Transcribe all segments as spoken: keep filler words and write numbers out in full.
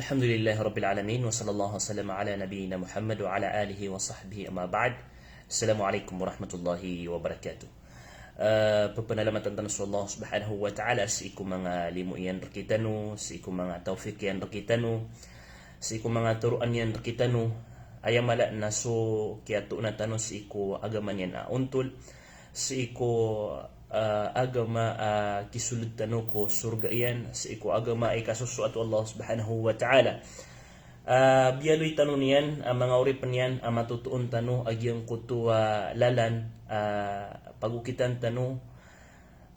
Alhamdulillahi Rabbil Alamin, wa sallallahu wa sallam ala nabiyyina Muhammad wa ala alihi wa sahbihi, amma ba'd. Assalamu alaikum warahmatullahi wabarakatuh. Ah, pphanalamatan tano so Allah Subhanahu wa Ta'ala sii ko manga limo iyan rkitano, sii ko manga tawfiq iyan rkitano, sii ko manga toroan iyan rkitano. Aya mala na so kiyatoona tano sii ko agama niyan a ontol, sii ko, ah, agama a kisold tano ko sorga iyan, sii ko agama a ikasosoat o Allah Subhanahu wa Ta'ala. Ah, biyaloy tano niyan a manga oripn iyan a matotoon tano a giyangkoto a lalan a pagokitan tano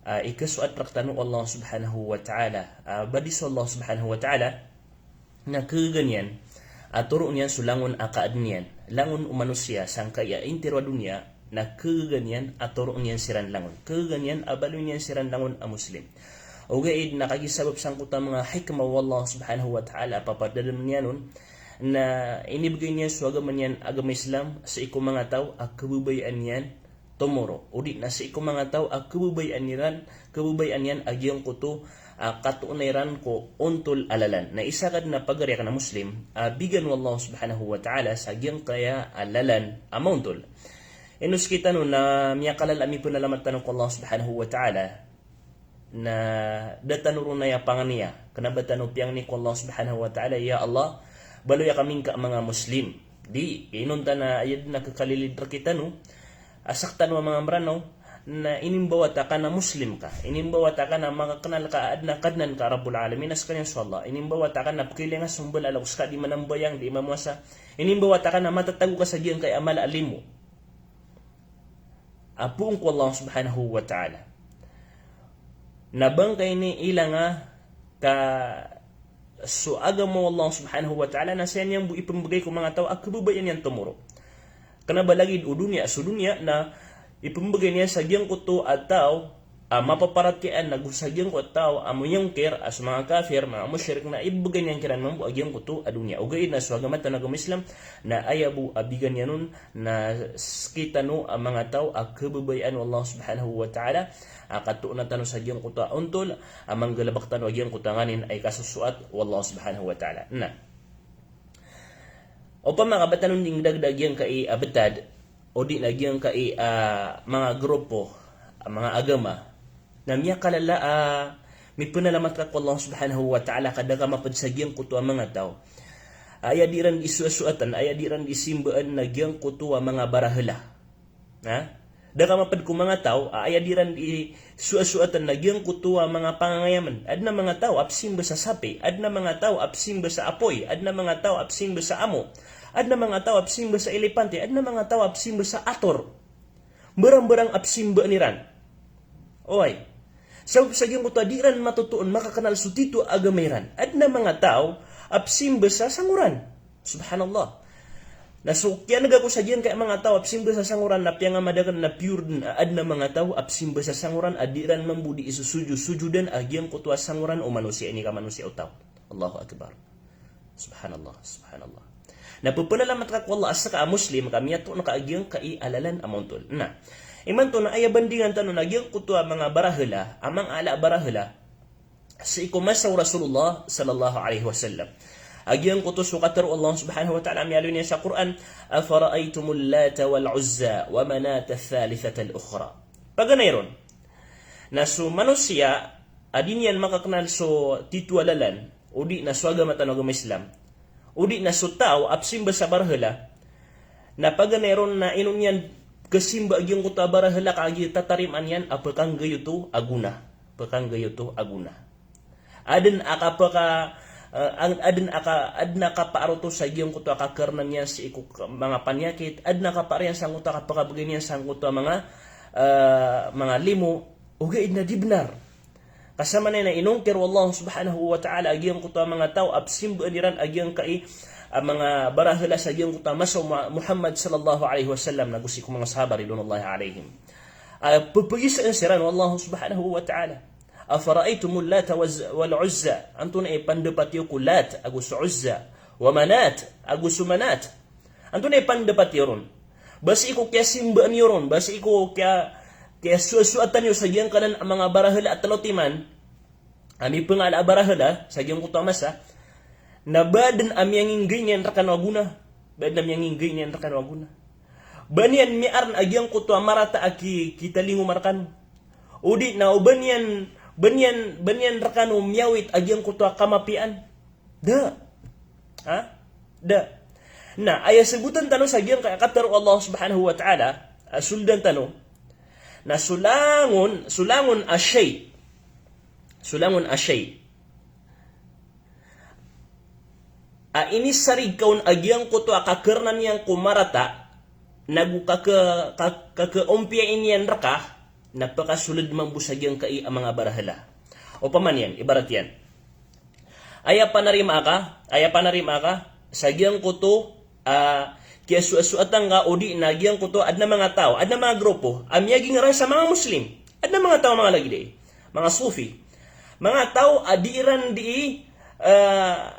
a ikasoat rktano o Allah Subhanahu wa Ta'ala. Ah, ba di so Allah Subhanahu wa Ta'ala na khagaga niyan a toroon iyan so langon a kaadn iyan, langon o manosiya sangkai a intiro a doniya, na khagaga niyan a toroon iyan siran langon, khagaga niyan a baloyn iyan siran langon a Muslim. Ogaid na kagiya sabap sangkoto a manga hikmah o Allah Subhanahu wa Ta'ala a papadalmn iyan on, na inibgay niyan so agama niyan, agama Islam, sii ko manga taw a khababayaan iyan tomoro, odi na sii ko manga taw a khababayaan iran, khababayaan iyan a giyangkoto a katoona iran ko ontol a lalan. Na isa ka dn a pagari akn a Muslim a bigan o Allah Subhanahu wa Ta'ala sa giyangkaya a lalan a maontol. Ino skitano na miyakalala a mipnalamat tano ko Allah Subhanahu wa Ta'ala, na da tano ron aya pangniya, kna ba tano piyangni ko Allah Subhanahu wa Ta'ala, "Ya Allah, baloya kami ngka a manga Muslim." Di, inonta na aya dn a khakalilid rkitano a sktano a manga Mranaw, na inimbawata ka na Muslim ka, inimbawata ka na makaknal ka a adn a Kadnan ka a Rabbul Alamin, a skaniyan so Allah, inimbawata ka na pkhailay nga so mbala a law ska, di manambayang, di mamowasa, inimbawata ka na matatago ka sa giyangkaya a mala a limo a poon ko Allah Subhanahu wa Ta'ala. Na ba ngka ini ilanga ka so agama o Allah Subhanahu wa Ta'ala na saya niyan bo ipmbgay ko manga taw a khababayaan iyan tomoro. Kna ba lagid o doniya, so doniya na ipmbgay niyan sa giyangkoto a taw a mapaparatiyaya, nago sa giyangkoto a taw a miyongkir a so manga kafir, manga mushrik, na ibgay niyan kiran mambo a giyangkoto a doniya. Ogaid na so agama tano a agama Islam na aya bo a bigan iyan on na skitano a manga taw a khababayaan o Allah Subhanahu wa Ta'ala a katoona tano sa giyangkoto a ontol a manggalbk tano a giyangkoto a nganin a ikasosoat o Allah Subhanahu wa Ta'ala. Na opama ka ba tano dn dagdag giyangkai a btad, odi na giyangkai a manga grupo a manga agama, na miyakalala a mipnalamat ka ko Allah Subhanahu wa Ta'ala ka da ka mapd sa giyangkoto a manga taw a aya di ran di soasoatan, aya di ran di simbaan na giyangkoto a manga barahala. Ha? Da ka mapd ko manga taw a aya di ran di soasoatan na giyangkoto a manga pangangayamn. Adn a manga taw a psimba sa sapi, adn a manga taw a psimba sa apoy, adn a manga taw a psimba sa amo, adn a manga taw a psimba sa elepante, adn a manga taw a psimba sa ator. Mbarangbarang a psimbaan iran. Oway. Sabap sa giyangkoto a di iran matotoon makaknal so titho a agama iran. Adn a manga taw a psimba sa sangoran. Subhanallah. Na so kiyanega ko sa giyangkai a manga taw a psimba sa sangoran na piyangamad akn na pure dn a adn a manga taw a psimba sa sangoran a di iran mambo di isosojo-sojodan a giyangkoto a sangoran o manosiya, ini ka manosiya o taw. Allahu Akbar. Subhanallah, subhanallah. Na pphanalamatan ka ko Allah a ska a Muslim ka miyatoon ka a giyangkai a lalan a maontol. Na imanto na aya bandingan tano na giyangkoto a manga barahala, a manga ala a barahala sii ko masa o Rasulullah sallallahu alaihi wasallam. A giyangkoto so katharo o Allah subhanahu wa ta'ala a miyaaloy niyan sa Qur'an, "Afara'aytumul Lata wal Uzza wa Manata ath-thalithata al-ukhra." Paganay ron na so manosiya a di niyan makaknal so titho a lalan, o di na so agama tano a agama Islam, o di na so taw a psimba sa barahala, na paganay ron na ino niyan kasimba a giyangkoto a barahala ka giya tatarimaan iyan a pkanggayoto a gona. Pkanggayoto a gona. Adn a kapaka, eh, ang-, adn a ka, adn a kapaar oto sa giyangkoto a kakarnan iyan sii ko k-, manga panyakit, adn a kapaar iyan sangkoto a kapakabgay niyan sangkoto a manga, eh, manga limo, ogaid na di bnar. Ka samanaya na inongkir o Allah subhanahu wa ta'ala a giyangkoto a manga taw a psimbaan iran a giyangkai a manga barahala sa giyangkoto a masa o Mu-, Muhammad sallallahu alaihi wasallam, nago sii ko manga sahaba ridwanullahi alaihim. A, pphagisaan siran o Allah subhanahu wa ta'ala. "Afara'aytumul Lata waz-, wal Uzza?" Antonaa i pandapat iyo ko Lat ago so Uzza, wa Manat ago so Manat? Antonaa i pandapat iyo ron? Ba sii ko kiyasimbaan iyo ron, ba sii ko kiya, kiyasoasoatan iyo sa giyangkanan a manga barahala a tlo timan, a mipngaala a barahala sa giyangkoto a masa, Na ba dn a miyanginggay niyan rkano a gona. Ba dn a miyanginggay niyan rkano a gona. Ba niyan miyaarn a giyangkoto a marata a ki-, kitalingoma rkano. O di na o ba niyan, ba niyan, ba niyan rkano miyawit a giyangkoto a kamapiyaan. Da. Ha? Da. Na, aya sagotan tano sa giyangkaya katharo o Allah subhanahu wa ta'ala, a soldan tano, na so langon, so langon a shay'. So langon a shay'. A inisarig ka on a giyangkoto a kakarnan iyan ko marata, nago kaka-, ka-, kakaompiyai niyan rka, na pakasold mambo sa giyangkai a manga barahala. Opama niyan, ibarat iyan. Aya panarimaa ka, aya panarimaa ka, sa giyangkoto, ah, kiyasoasoatan ka, o di na giyangkoto, adn a manga taw, adn a manga grupo, a miyaging ran sa manga Muslim, adn a manga taw, manga lagid ai, manga Sufi, manga taw a di iran di, ah,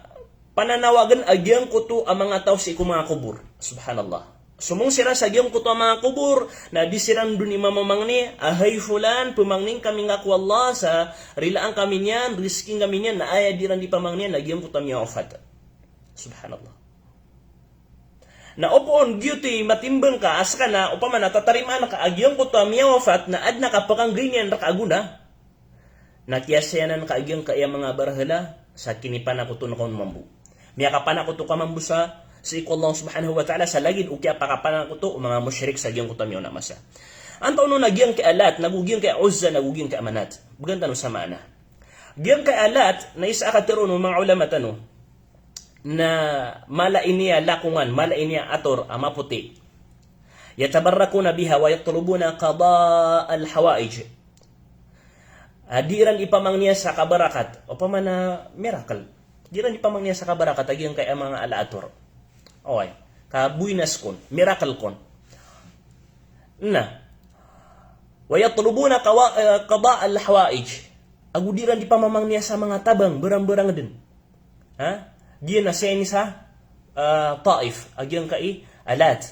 pananawagn a giyangkoto a manga taw sii ko manga kobor. Subhanallah. Somong siran sa giyangkoto a manga kobor, na di siran dn ipamamangni a, "Hay fulan, pamangnin kami ngka ko Allah sa rilaan kami niyan, rizkin kami niyan," na aya di iran di pamangnin na giyangkoto a miyawafat. Subhanallah. Na opama on giyoto i matimbang ka, a ska na opama na tatarimaan ka a giyangkoto a miyawafat na adn a kapakanggay niyan rka a gona. Na kiyasayanan ka a giyangkaya manga barahala sa kinipanakoton ka on mambo. Miyakapanakoto ka mambo sa, sii ko Allah subhanahu wa ta'ala, sa lagid o kiyapakapanakoto o manga mushrik sa giyangkoto a miyaona a masa. Antaa on a giyangkaya Lat, nago giyangkaya Uzza, nago giyangkaya Manat. Bgan tano sa maana. Giyangkaya Lat, na isa a katharo o manga ulama tano, na mala ini a lakongan, mala ini a ator a mapoti. Yatabarrakuna biha wa yatlubuna qada al-hawaij. Ah, di iran ipamangniya sa kabarakat. Opama na miracle. Di iran ipamangniya sa kabarakat a giyangkaya manga ala ator. Oway. Ka buenas kon, miracle kon. Na. Wa yatlubuna qawa-, eh, qada al-hawaij. Ago di iran di pamamangniya sa manga tabang, barang-barang dn. Ha? Giya na sii sa, ah, Taif, a giyangkai a Lat.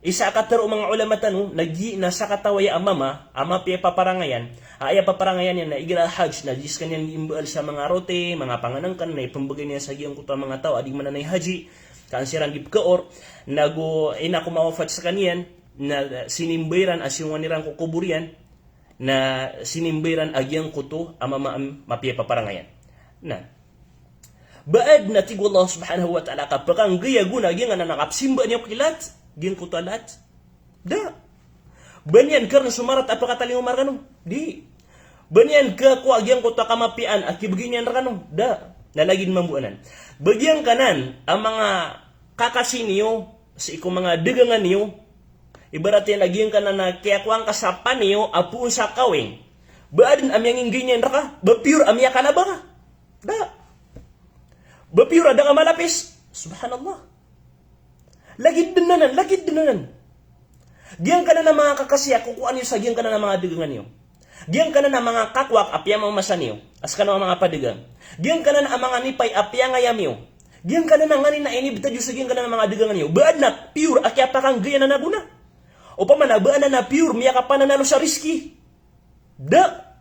Isa a katharo o manga ulama tano, na giya na sakataw aya a mama a mapiya i paparangayan, a aya paparangayan iyan na igira hajj, na di skaniyan di imbaal sa manga roti, manga pangnngkn, na ipmbgay niyan sa giyangkoto a manga taw a di mananay haji, ka an siran di pkaor, nago ina ko mawafat skaniyan, na sinimba iran a siyongan iran ko kobor iyan, na sinimba iran a giyangkoto a mama a mapiya i paparangayan. Na, ba adn a tig o Allah subhanahu wa ta'ala a kapakanggay a gona a giyangkanan a kapsimba niyo ki Lat, giyangkoto a Lat? Da. Ba niyan karn so marata a pakatalingoma rkano? Di. Ba niyan kakowa a giyangkoto a kamapiyaan a kibgay niyan rkano? Da. Na lagid mambo anan. Ba giyangkanan a manga kakasi niyo sii ko manga dagangan iyo, ibarat iyan a giyangkanan a kiyakowa ngka sa paniyo a poon sa kawing. Ba adn a miyanginggay niyan rka? Ba pure a miyakalaba ka? Da. Ba pure a da ka malapis? Subhanallah. Lagid dn anan, lagid dn anan. Giyangkanan a manga kakasi a kokowaan iyo sa giyangkanan a manga dagangan iyo. Giyangkanan a manga kakowa a piyamamasa niyo a skano a manga padagang. Giyangkanan a manga nipay a piyangayam iyo. Giyangkanan a nganin a inibtad iyo sa giyangkanan a manga dagangan iyo. Ba adn a pure a kiyapakanggay anan a gona? Opama na ba anan a pure miyakapananalo sa rizki? Da.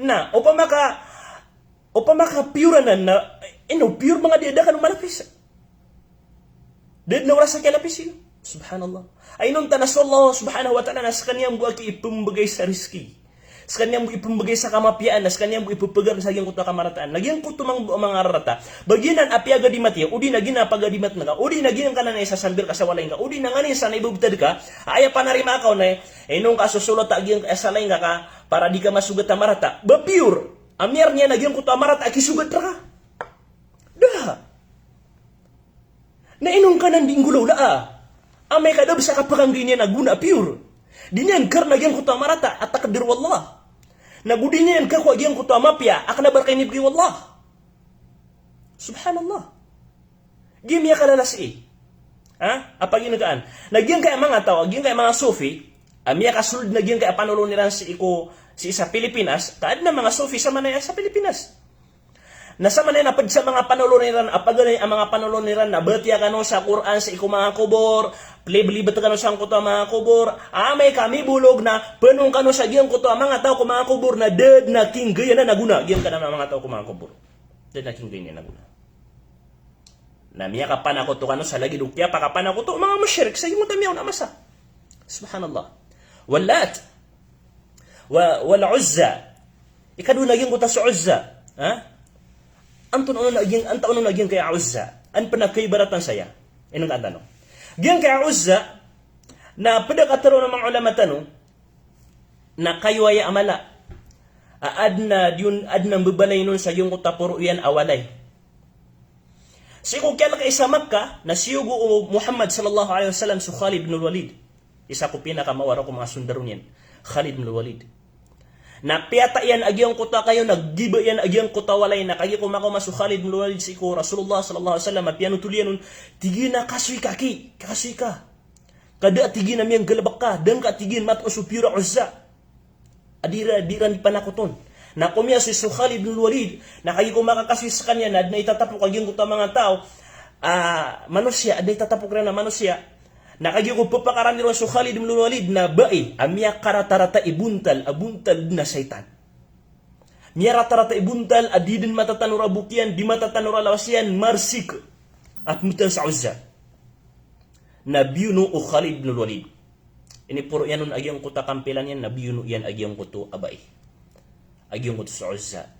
Na, opama ka, opama ka pure anan na, ino, pure manga di a da kano malapis. Da dn a oras a kiyalapis iyo. Subhanallah. Ay, inonta na so Allah subhanahu wa ta'ala na skaniyan bo a kiipmbgay sa rizki. Skaniyan bo ipmbgay sa kamapiyaan, na skaniyan bo ippapagarn sa giyangkoto a kamarataan. Na giyangkoto mang-, mangararata. Ba giyanan a piyagadimat iyo, o di na giyanan a pagadimatn ka, o di na giyangkanan a isasambir ka sa walay ngka, o di na nganin san a ibabtad ka, a aya panarimaa ka on na, ino ngka sosolot a giyangkaya salay ngka ka, para di ka masogat a marata. Ba pure a miyarn iyan a giyangkoto a marata a kisogat rka? Da. Na ino ngka nan di nggolawlaa? Amay ka da bs a kapakanggay niyan a gona a pure. Di niyan karn a giyangkoto a marata a takdir o Allah. Nago di niyan kakowa a giyangkoto a mapiya a kna ba rka inibgay o Allah. Subhanallah. Giya miyakalalas i. Ha? A paginkaan. Na giyangkaya manga taw, giyangkaya manga Sufi, a miyakasold na giyangkaya panolon iran sii ko, sii sa Pilipinas, ka adn a manga Sufi samanaya sa Pilipinas. Na samanaya na pd sa manga panolon iran, a paganay a manga panolon iran, na batiya kano sa Qur'an sii ko manga kobor, pliblibt kano sangkoto a manga kobor, amay ka mibolog na pnong kano sa giyangkoto a manga taw ko manga kobor, na da dn a kinggay anan a gona giyangkanan a manga taw ko manga kobor. Tena king gini na guna. Na miyakapanakoto kano sa lagid o kiyapakapanakoto o manga mushrik sa giyangkoto a miyaona a masa. Subhanallah. Wallat. Wa, wal Uzza. Ikadowa na giyangkoto a so Uzza. Ha? Antonaa onon a giyang, antonaa onon a giyangkaya Uzza? An pn a kaibaratan saya. Inengkaan tano. Giyangkaya Uzza, na pd a katharo o manga ulama tano, na kayo aya a mala a adn a di on, adn a mbabalayin on sa giyangkoto a poro iyan a walay. Sii ko kiyalki sa Makkah, na siyogo o Muhammad sallallahu alaihi wasallam so Khalid bin Walid. Isa ko pinakamawar ko manga sondaro niyan, Khalid bin Walid. Na piyata iyan a giyangkoto a kayo, na giba iyan a giyangkoto a walay, na kagiya ko makaoma so Khalid bin Walid sii ko Rasulullah sallallahu alaihi wasallam a piyanothol iyan on, tig iyan a kasoy ka aki, kasoy ka. Ka da a tig iyan a miyanggalbk ka, da ngka a tig iyan matoon so piyor a Uzza. A di ra, di ran di panakoton. Na komiyasoy so Khalid bin Walid, na kagiya ko makakasoy skaniyan, na adn a itatapok a giyangkoto a manga taw a manosiya, adn a itatapok iran a manosiya. Na kagiya ko pphakaran iron so Khalid bin Walid, na bai a miyakaratarata i bontal, a bontal dn a shaytan. Miyaratarata i bontal a di dn matatanor a bok iyan, di matatanor a lawas iyan, marsik a pmbthan sa Uzza. Na biyono o Khalid bin Walid. Iniporo iyan on a giyangkoto a kampilan iyan, na biyono iyan a giyangkoto a bai. A giyangkoto so Uzza.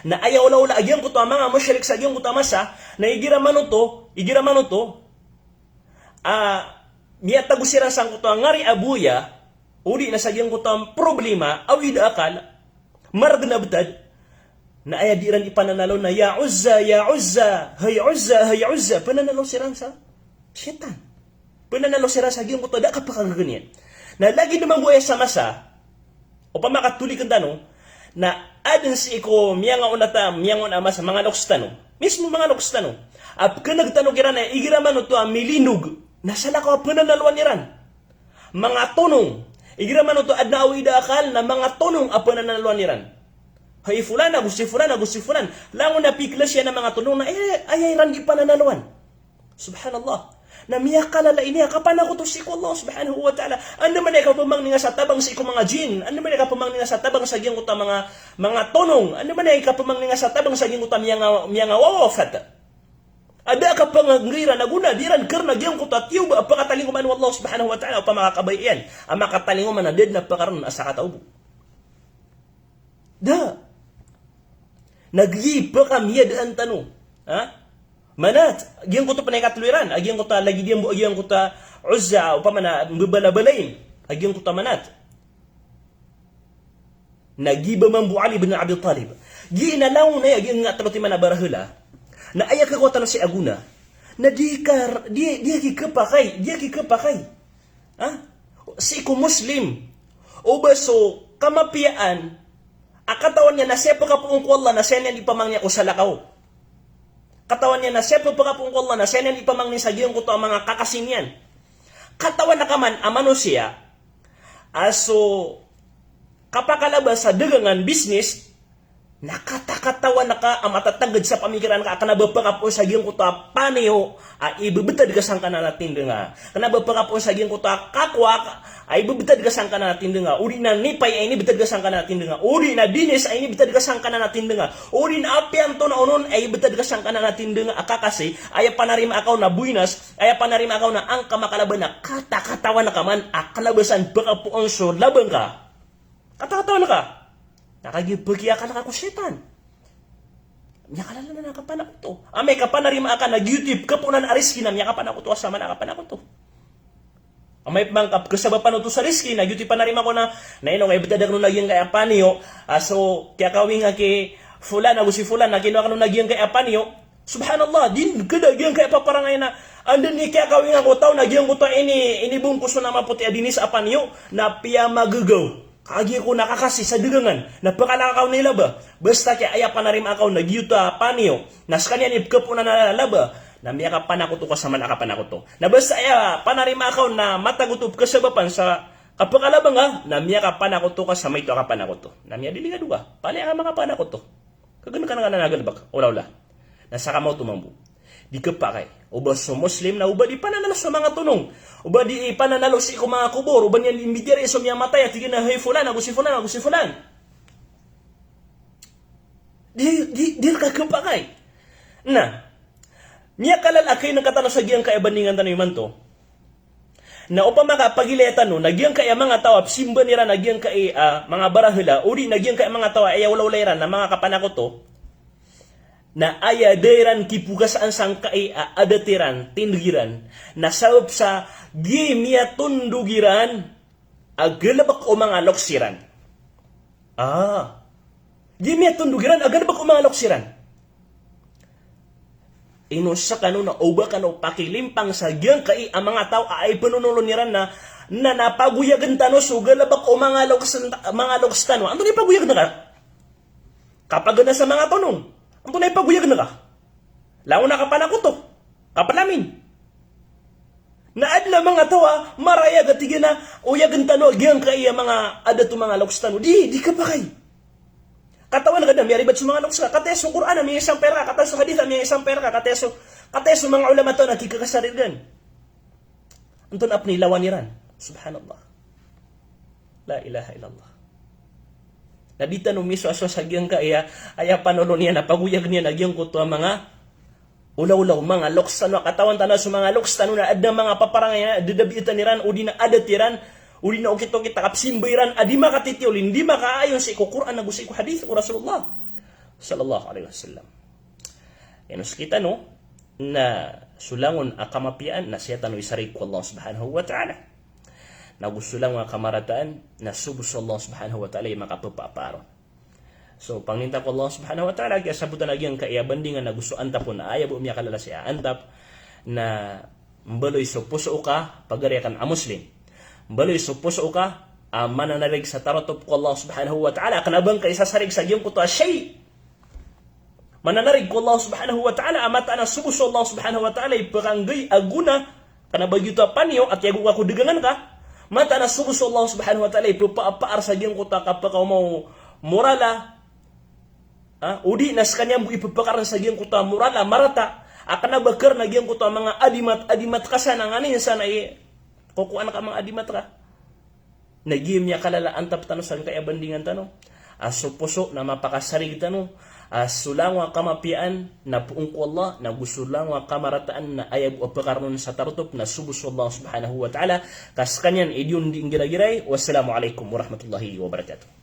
Na aya olaola a giyangkoto a manga mushrik sa giyangkoto a masa, na igira man oto, igira man oto, a, miyatago siran sangkoto a ngari a boya, odi na sa giyangkoto a problema, awid a akal, margn a btad, na aya di ran ipananalo na, "Ya Uzza, ya Uzza, hay Uzza, hay Uzza," pananalo siran sa shaytan. Pananalo siran sa giyangkoto a da a kapakagaga niyan. Na lagid mambo aya sa masa, opama ka tolikn tano, na adn sii ko miyangaona ta, miyangaona a masa, manga loks tano. Mismo manga loks tano. A pkhan'g tano kiran a igira man oto a milindog, na salakaw a pananaloan iran. Manga tonong. Igira man oto a adn a awid a akal na manga tonong a pananaloan iran. Hay fulan, ago si fulan, ago si fulan. Langon a piklas iyan a manga tonong na, eh, aya iran di pananaloan. Subhanallah. Na miyakalala ini a kapanakoto sii ko Allah subhanahu wa ta'ala. Andamanaya i kapamangninga sa tabang sii ko manga jinn. Andamanaya i kapamangninga sa tabang sa giyangkoto a manga, manga tonong. Andamanaya i kapamangninga sa tabang sa giyangkoto a miyanga, miyangawawafat. A da a kapanganggiran a gona, di ran karna giyangkoto a tiyoba a pakatalingoma o Allah subhanahu wa ta'ala, opama ka kabaya iyan a makatalingoma na da dn a pakaron a sakataw bo. Da. Na giya i pkamiyadaan tano. Ha? Manat, giyangkoto pn a ikatlo iran, a giyangkoto a lagid iyan bo, a giyangkoto a Uzza, opama na mbabalabalayin, a giyangkoto a Manat. Na giya ba mambo o Ali bin Abi Talib. Giya na langon aya, giya nga tlo timan a barahala. Na aya kakowa tano sii a gona. Na di ka, di, di aki kapakay, di aki kapakay. Ha? Sii ko Muslim. O ba so kamapiyaan a katawan iyan na siya pkapoon ko Allah, na siya niyan di pamangni ko salakaw. Katawan iyan na siya pkapoon ko Allah, na siya niyan di pamangni sa giyangkoto a manga kakasi niyan. Katawan ka man a manosiya a so kapakalaba sa dagangan, business, na katakatawan ka a matatagad sa pamikiran ka a kna ba pkapoon sa giyangkoto a paniyo a ibebetad ka sangkanan a tindnga. Kna ba pkapoon sa giyangkoto a kakowa a ibebetad ka sangkanan a tindnga. Odi na nipay a inibetad ka sangkanan a tindnga. Odi na dinis a inibetad ka sangkanan a tindnga. Odi na apiya antonaa onon a ibetad ka sangkanan a tindnga a kakasi, aya panarima akaw na buwinas, aya panarima akaw na angka makalaba, na katakatawan ka man a kna ba san pkapoon so laba ngka. Katakatawan ka. Na kagiya pkiyakala ka ko shaytan. Miyakalala na kapanakoto. Amay ka panarima aka na giyoto i pkapoon a rizki na miyakapanakoto ka sa man a kapanakoto. Amay pman ka pkhasabapan oto sa rizki na giyoto i panarima ko na, na ino ka ibetad akn on a giyangkaya paniyo a so kiyakawinga ki fulan ago si fulan na kinowa akn on a giyangkaya paniyo. Subhanallah, di ngka da giyangkaya paparangay na anda i kiyakawinga ko taw na giyangkoto a ini, inibongkos on a mapoti a dinis a paniyo na piyamagagaw. Kagiya ko na kakasi sa dagangan, na pkalakaw na i laba. Basta kiya aya panarima akaw na giyoto a paniyo, na skaniyan i pkapoon a laba, na miyakapanakoto ka sa man a kapanakoto. Na basta aya panarima akaw na matago oto pkhasabapan sa kapkalaba ngka, na miyakapanakoto ka sa maito a kapanakoto. Na miyadiligado ka, palaya ka makapanakoto. Kagnkan ka na nagalbk, olaola. Na sakamaoto mambo. Di kapakay. O ba so Muslim na o ba di pananalo so manga tonong. O ba di pananalo sii ko manga kobor. O ba niyan di mbitiyarai so miyamatay a tig iyan a hay fulan, ago si fulan, ago si fulan. Di, di, di rka kapakay. Na miyakalala a kainengka tano sa giyangkai a bandingan tano imanto. Na opama ka pagilaya tano na giyangkai a manga taw a pzimba iran a giyangkai a manga barahala, odi na giyangkai a manga taw a aya olaola iran na manga kapanakoto, na aya da iran kipogasaan sangkai a adat iran, tindeg iran, na sabap sa giya i miyatondog iran a galebek o manga loks iran. Ah. Giya i miyatondog iran a galebek o manga loks iran. Ino sekano na oba kano pakilimpang sa giyangkai a manga taw a ipenonolon iran na, na, na pagoyagen tano so galebek o manga loks, manga loks tano. Antonaa i pagoyagen ka? Kapagana sa manga tonong. Antonaa i pagoyagen ka? Langon a kapanakoto, kapelamin. Na aden a manga taw a marayag a tig iyan a oyagen tano a giyangkai a manga adat o manga loks tano. Di, di kapakay. Katawan ka da miyaribat so manga loks ka. Kataya so Qur'an a miyasampay reka, kataya so hadith a miyasampay reka, kataya so, kataya so manga ulama tano a kikakasarigan. Antonaa pen i lawan iran? Subhanallah. La ilaha illallah. Na di tano misoasoa sa giyangkai a aya panolon iyan a pagoyagen iyan a giyangkoto a manga olaola o manga loks tano a katawan tano a so manga loks tano na aden a manga paparangay a dedabitan iran, odi na adat iran, odi na okit-okit a kapzimba iran a di makatitiyolen, di makaayon sii ko Qur'an ago sii ko hadith o Rasulullah sallallahu alaihi wasallam. Ino sekitano na so langon a kamapiyaan na sii tano isarig ko Allah Subhanahu wa Ta'ala. Na go so langon a kamarataan na so bo so Allah Subhanahu wa Ta'ala i makapepaapar on. So, pangninta ko Allah Subhanahu wa Ta'ala, kiyasabotan a giyangkai a bandingan ago so antap on a aya bo miyakalala sii a antap, na mbaloy so poso ka, pagari aken a Muslim. Mbaloy so poso ka a mananarig sa tarotop ko Allah Subhanahu wa Ta'ala, a kena ba ngka isasarig sa giyangkoto a shay. Mananarig ko Allah Subhanahu wa Ta'ala a mataan a so bo so Allah Subhanahu wa Ta'ala i pekanggay a gona, kena ba giyoto a paniyo a tiyago ka ko degangan ka. Mataan a so bo so Allah Subhanahu wa Ta'ala i pepaapaar sa giyangkoto a kapakaoma o moral a, ha? Odi na sekaniyan bo i pepakaren sa giyangkoto a moral a marata a kena ba karen a giyangkoto a manga adimat, adimat ka san a nganin san a i kokowan ka a manga adimat ka. Na giya i miyakalala a antap tano sangkai a bandingan tano a so poso na mapakasarig tano, a so langon a kamapiyaan na poon ko Allah, na go so langon a kamarataan na aya bo a pekaren on sa tarotop na so bo so Allah Subhanahu wa Ta'ala. Ka sekaniyan i di on di nggiragiray. Wassalamu alaikum warahmatullahi wabarakatuh.